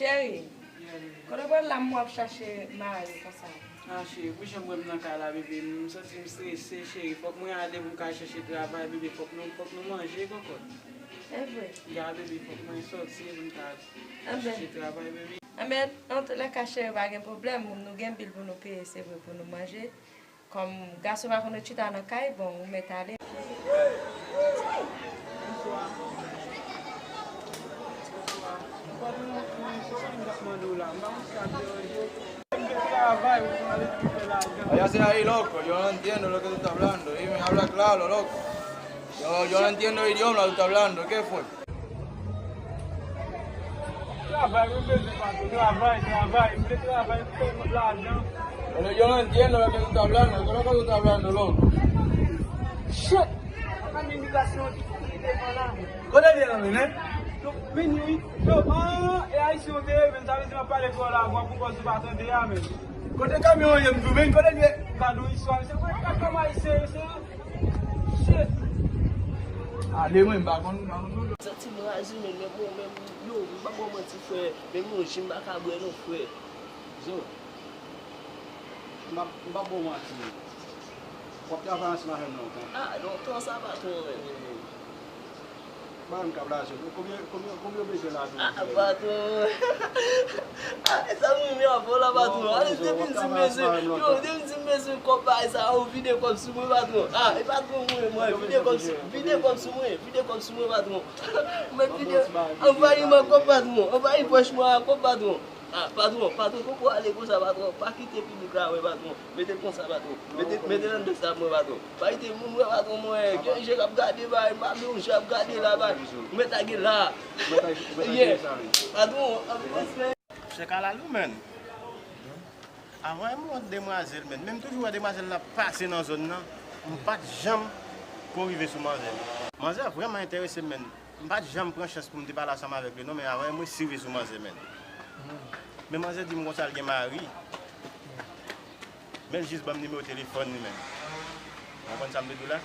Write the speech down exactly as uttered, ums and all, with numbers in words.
Cheri, kote w pral la m wè w ap chache mari konsa? Ah, cheri, pou jan m wè m nan kay la, bebe, m santi m strese, cheri. Fòk mwen ale pou m ka al chèche travay, bebe. Fòk nou, fòk nou manje, kòkòt. E vre? Ya, bebe, fòk mwen sòti pou m ka al chèche travay, bebe. Anben, antoulèka, cheri, pa gen pwoblèm. Nou gen bil pou nou peye, se vre, pou nou manje. Kòm gason pa konn ret chita nan kay, bon, ou mèt ale. Allá se ahí, loco, yo no entiendo lo que tú estás hablando. Dime, habla claro, loco. Yo, yo no entiendo el idioma que tú estás hablando. ¿Qué fue? Travay, mwen bezwen, patwon. Travay, travay. M vle travay, m fè lajan. Pero yo no entiendo lo que tú estás hablando. ¿Qué es lo que tú estás hablando, loco? Shit! An imigrasyon ki devan la. Kote l ye nan men, men? Donk, vini, wi. Yo, an, e ayisyen w te ye, men sa vle di m ap pale kreyòl avè w pou kòz ou pa tande a, men. Kote kamyon an ye, m tou, men? Kote l ye? Gade yon istwa, se vre, gade kòman ayisyen yo, se Shit! Ale mwen, m pa konn, m pa konn. Santi m raze, men, men bon, men, yo, m pa ba w manti, frè. Menm yon ji m pa ka bwè non, frè. Zo, m pa, m pa ba w manti. W ap travay ansanm avè m lontan. Ah, lontan sa, patwon, men. Ba m kab la, Zo. Konbyen, konbyen, konbyen w bezwen la, tou? Ah, patwon. Ah, e sa m renmen avè w la, patwon. Ale, depi m di m bezwen, yo, depi m di m bezwen kòb bagay sa, ou vide kòb sou mwen, patwon. Ah, e patwon mwen, mwen, vide kòb sou, vide kòb sou mwen, vide kòb sou mwen, patwon. Mwen vide, anvayi m ak kòb, patwon. Anvayi pòch mwen ak kòb, patwon. Ah, patwon, patwon, poko ale konsa, patwon. Pa kite piblik la wè, patwon. Mete l konsa, patwon. Mete, mete l anndan sa mwen, patwon. Pa kite moun wè, patwon, mwen. Gen je k ap gade, bay. M pa vle yon je ap gade la, bay. Ou mèt lage la. Yeah. Patwon, anpil respè. Chèk Alalou, menn. Avan, mwen wont demwazèl, menn. Men m toujou wè demwazèl la pase nan zòn nan. M pa t janm ko rive sou manzè. Manzè vrèman enterese m, menn. M pa t janm pran chans pou m te pale ansanm avèk li non, men avan mwen si rive sou manzè, menn. Men manzè di m konsa l gen mari. Men l jis ban m nimewo telefòn li, menn. Ou konprann sa m vle di w la?